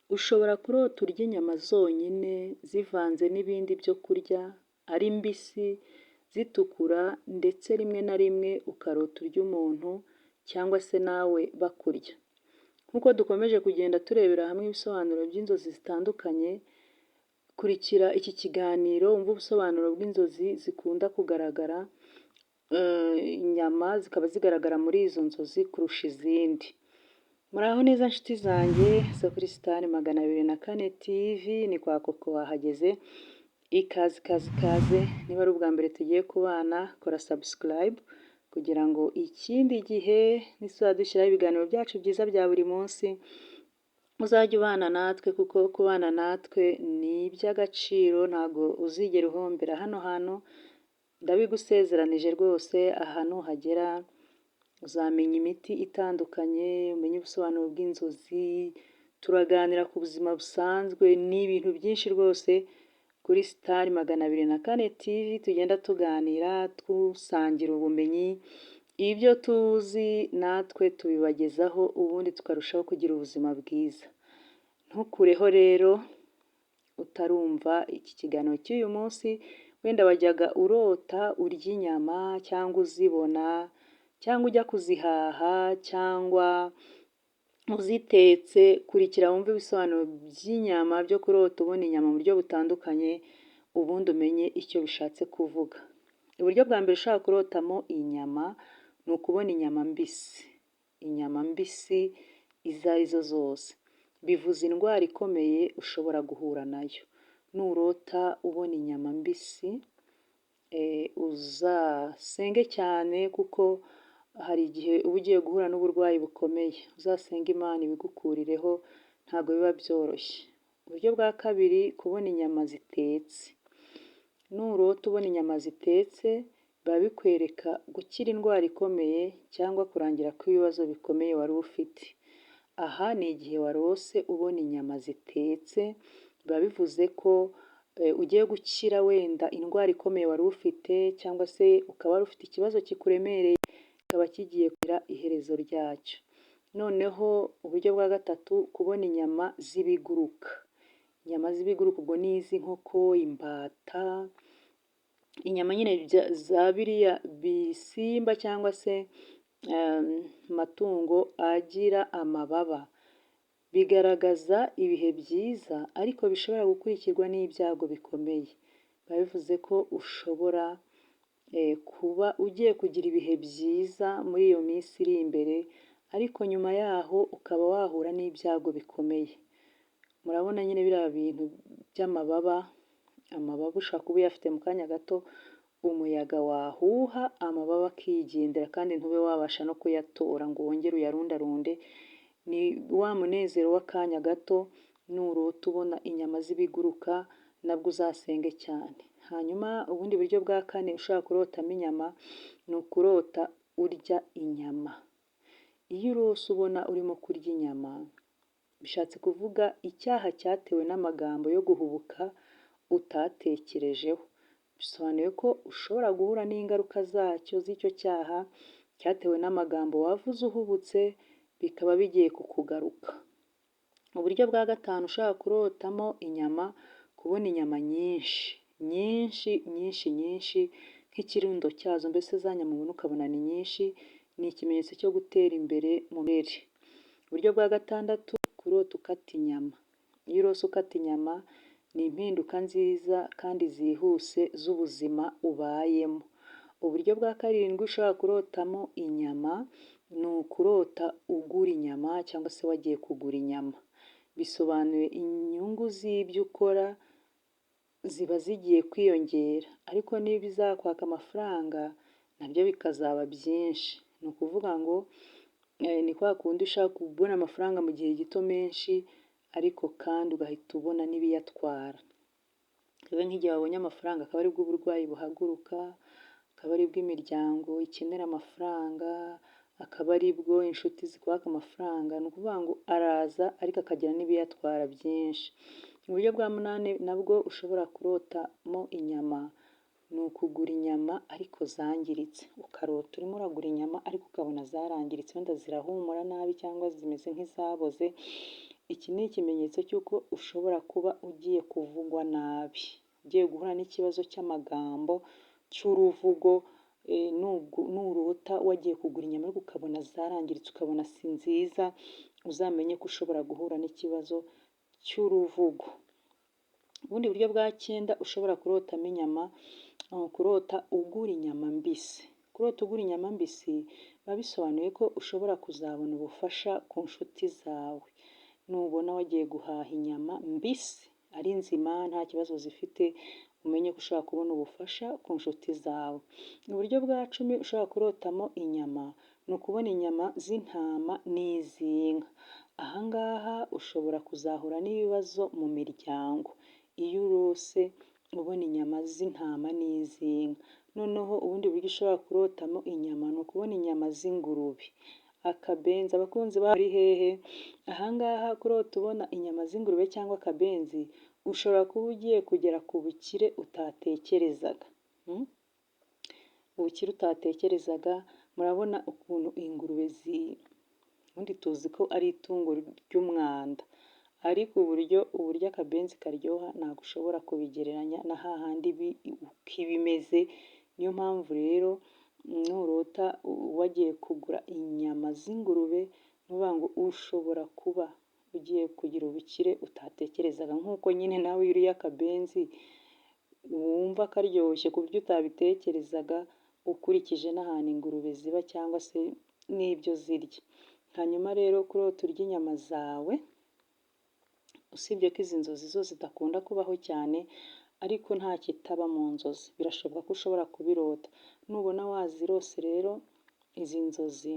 Ushobora kurota urya inyama zonyine zivanze n'ibindi byo kurya, ari mbisi, zitukura ndetse rimwe na rimwe ukarota urya umuntu cyangwa se nawe bakurya. Nk'uko dukomeje kugenda turebera hamwe ibisobanuro by'inzozi zitandukanye, kurikira iki kiganiro wumve ubusobanuro bw'inzozi zikunda kugaragara, inyama zikaba zigaragara muri izo nzozi kurusha izindi. Muraho neza nshuti zanjye zo kuri Star 204 TV, ni kwa Koko wahageze, ikaze ikaze ikaze, niba ari ubwa mbere tugiye kubana kora subscribe kugira ngo ikindi gihe nituzajya dushyiraho ibiganiro byacu byiza bya buri munsi, uzajye ubana natwe kuko kubana natwe ni iby'agaciro, ntabwo uzigera uhombera hano hantu, ndabigusezeranije rwose, aha nuhagera uzamenya imiti itandukanye, umenye ubusobanuro bw'inzozi, turaganira ku buzima busanzwe, ni ibintu byinshi rwose kuri Star 204 TV tugenda tuganira, dusangira ubumenyi, ibyo tuzi natwe tubibagezaho ubundi tukarushaho kugira ubuzima bwiza. Ntukureho rero utarumva iki kiganiro cy'uyu munsi, wenda wajyaga urota urya inyama cyangwa uzibona cyangwa ujya kuzihaha cyangwa uzitetse, kurikira wumve ibisobanuro by'inyama byo kurota ubona inyama mu buryo butandukanye, ubundi umenye icyo bishatse kuvuga. Uburyo bwa mbere ushobora kurotamo inyama ni ukubona inyama mbisi, inyama mbisi izo arizo zose, bivuze indwara ikomeye ushobora guhura nayo. Nurota ubona inyama mbisi uzasenge cyane kuko hari igihe uba ugiye guhura n'uburwayi bukomeye, uzasenge Imana ibigukurireho ntabwo biba byoroshye. Uburyo bwa kabiri, kubona inyama zitetse. Nurota ubona inyama zitetse biba bikwereka gukira indwara ikomeye cyangwa kurangira kw'ibibazo bikomeye wari ufite. Aha ni igihe warose ubona inyama zitetse, biba bivuze ko ugiye gukira wenda indwara ikomeye wari ufite cyangwa se ukaba wari ufite ikibazo kikuremereye kikaba kigiye kugira iherezo ryacyo. Noneho uburyo bwa gatatu, kubona inyama z'ibiguruka. Inyama z'ibiguruka ubwo ni iz'inkoko, imbata, inyama nyine za biriya bisimba cyangwa se amatungo agira amababa. Bigaragaza ibihe byiza ariko bishobora gukurikirwa n'ibyago bikomeye. Biba bivuze ko ushobora kuba ugiye kugira ibihe byiza muri iyo minsi iri imbere, ariko nyuma yaho ukaba wahura n'ibyago bikomeye. Murabona nyine biriya bintu by'amababa, amababa ushobora kuba uyafite mu kanya gato, umuyaga wahuha amababa akigendera kandi ntube wabasha no kuyatora ngo wongere uyarundarunde, ni wa munezero w'akanya gato. Nurota ubona inyama z'ibiguruka nabwo uzasenge cyane. Hanyuma ubundi buryo bwa kane ushobora kurotamo inyama ni ukurota urya inyama. Iyo urose ubona urimo kurya inyama, bishatse kuvuga icyaha cyatewe n'amagambo yo guhubuka utatekerejeho. Bisobanuye ko ushobora guhura n'ingaruka zacyo z'icyo cyaha cyatewe n'amagambo wavuze uhubutse, bikaba bigiye kukugaruka. Uburyo bwa gatanu ushobora kurotamo inyama, kubona inyama nyinshi, nyinshi nyinshi nyinshi nk'ikirundo cyazo, mbese za nyama ubona ukabona ni nyinshi, ni ikimenyetso cyo gutera imbere mu mibereho. Uburyo bwa gatandatu, kurota ukata inyama. Iyo urose ukata inyama ni impinduka nziza kandi zihuse z'ubuzima ubayemo. Uburyo bwa karindwi ushobora kurotamo inyama ni ukurota ugura inyama cyangwa se wagiye kugura inyama. Bisobanuye inyungu z'ibyo ukora ziba zigiye kwiyongera, ariko niba izakwaka amafaranga nabyo bikazaba byinshi. Ni ukuvuga ngo ni kwa kundi ushaka kubona amafaranga mu gihe gito menshi, ariko kandi ugahita ubona n'ibiyatwara. Rero nk'igihe wabonye amafaranga akaba aribwo uburwayi buhaguruka, akaba aribwo imiryango ikenera amafaranga, akaba aribwo inshuti zikwaka amafaranga, ni ukuvuga ngo araza ariko akagira n'ibiyatwara byinshi. Uburyo bwa munani nabwo ushobora kurotamo inyama ni ukugura inyama ariko zangiritse. Ukarota urimo uragura inyama ariko ukabona zarangiritse, wenda zirahumura nabi cyangwa zimeze nk'izaboze. Iki ni ikimenyetso cy'uko ushobora kuba ugiye kuvugwa nabi, ugiye guhura n'ikibazo cy'amagambo, cy'uruvugo. Nurota wagiye kugura inyama ariko ukabona zarangiritse, ukabona si nziza, uzamenye ko ushobora guhura n'ikibazo cy'uruvugo. Ubundi buryo bwa cyenda ushobora kurotamo inyama, ni ukurota ugura inyama mbisi. Kurota ugura inyama mbisi biba bisobanuye ko ushobora kuzabona ubufasha ku nshuti zawe. Nubona wagiye guhaha inyama mbisi ari nzima, nta kibazo zifite, umenye ko ushobora kubona ubufasha ku nshuti zawe. Uburyo bwa 10 ushobora kurotamo inyama, ni ukubona inyama z'intama n'iz'inka. Aha ngaha ushobora kuzahura n'ibibazo mu miryango iyo urose ubona inyama z'intama n'iz'inka. Noneho ubundi buryo ushobora kurotamo inyama ni ukubona inyama z'ingurube. Akabenzi, abakunzi bari hehe? Aha ngaha kurota ubona inyama z'ingurube cyangwa akabenzi, ushobora kuba ugiye kugera ku bukire utatekerezaga. Ubukire utatekerezaga, murabona ukuntu ingurube, ubundi tuzi ko ari itungo ry'umwanda, ariko uburyo akabenzi karyoha ntabwo ushobora kubigereranya na hahandi uko iba imeze. Niyo mpamvu rero nurota wagiye kugura inyama z'ingurube, ni ukuvuga ngo ushobora kuba ugiye kugira ubukire utatekerezaga, nk'uko nyine nawe iyo uriye akabenzi wumva karyoshye ku buryo utabitekerezaga, ukurikije n'ahantu ingurube ziba cyangwa se n'ibyo zirya. Hanyuma rero kurota urya inyama zawe, usibye ko izi nzozi zo zidakunda kubaho cyane, ariko nta kitaba mu nzozi, birashoboka ko ushobora kubirota. Nubona wazirose rero izi nzozi,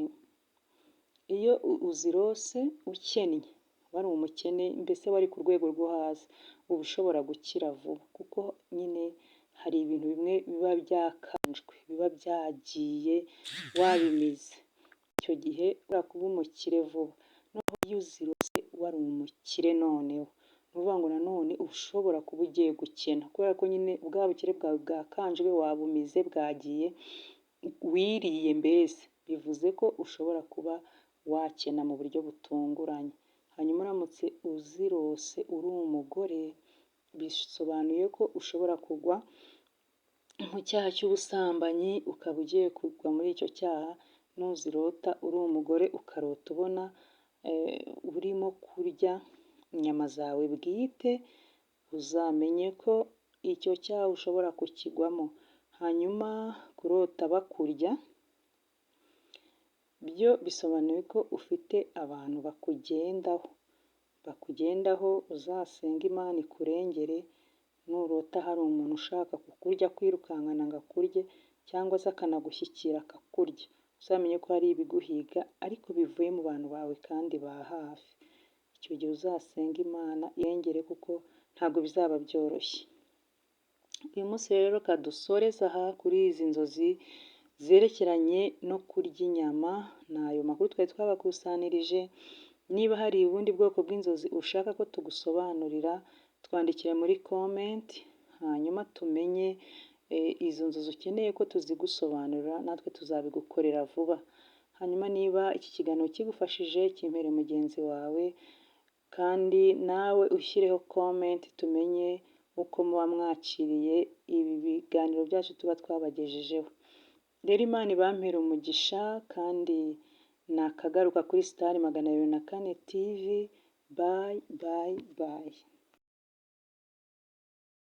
iyo uzirose ukennye, wari umukene mbese wari ku rwego rwo hasi, uba ushobora gukira vuba, kuko nyine hari ibintu bimwe biba byakanjwe, biba byagiye wabimize. Icyo gihe ushobora kuba umukire vuba. Noneho iyo uzirose wari umukire noneho, ni ukuvuga ngo nanone ushobora kuba ugiye gukena, kubera ko nyine bwa bukire bwawe bwakanjwe, wabumize, bwagiye, wiriye mbese, bivuze ko ushobora kuba wakena mu buryo butunguranye. Hanyuma uramutse uzirose uri umugore, bisobanuye ko ushobora kugwa mu cyaha cy'ubusambanyi, ukaba ugiye kugwa muri icyo cyaha. Nuzirota uri umugore ukarota ubona urimo kurya inyama zawe bwite, uzamenye ko icyo cyaha ushobora kukigwamo. Hanyuma kurota bakurya byo bisobanuye ko ufite abantu bakugendaho, uzasenge Imana ikurengere. Nurota hari umuntu ushaka kukurya, kwirukankana ngo akurye cyangwa se akanagushyikira akakurya, uzamenye ko hari ibiguhiga ariko bivuye mu bantu bawe kandi ba hafi. Icyo gihe uzasenge Imana irengere, kuko ntabwo bizaba byoroshye. Uyu munsi rero reka dusoreze aha kuri izi nzozi zerekeranye no kurya inyama. Ni ayo makuru twari twabakusanirije. Niba hari ubundi bwoko bw'inzozi ushaka ko tugusobanurira, twandikire muri comment, hanyuma tumenye izo nzozi ukeneye ko tuzigusobanurira, natwe tuzabigukorera vuba. Hanyuma niba iki kiganiro kigufashije, kimpere mugenzi wawe, kandi nawe ushyireho comment tumenye uko muba mwakiriye ibi biganiro byacu tuba twabagejejeho. Rero Imana ibampere umugisha, kandi nakagaruka kuri Star 204 TV. Bye bye bye.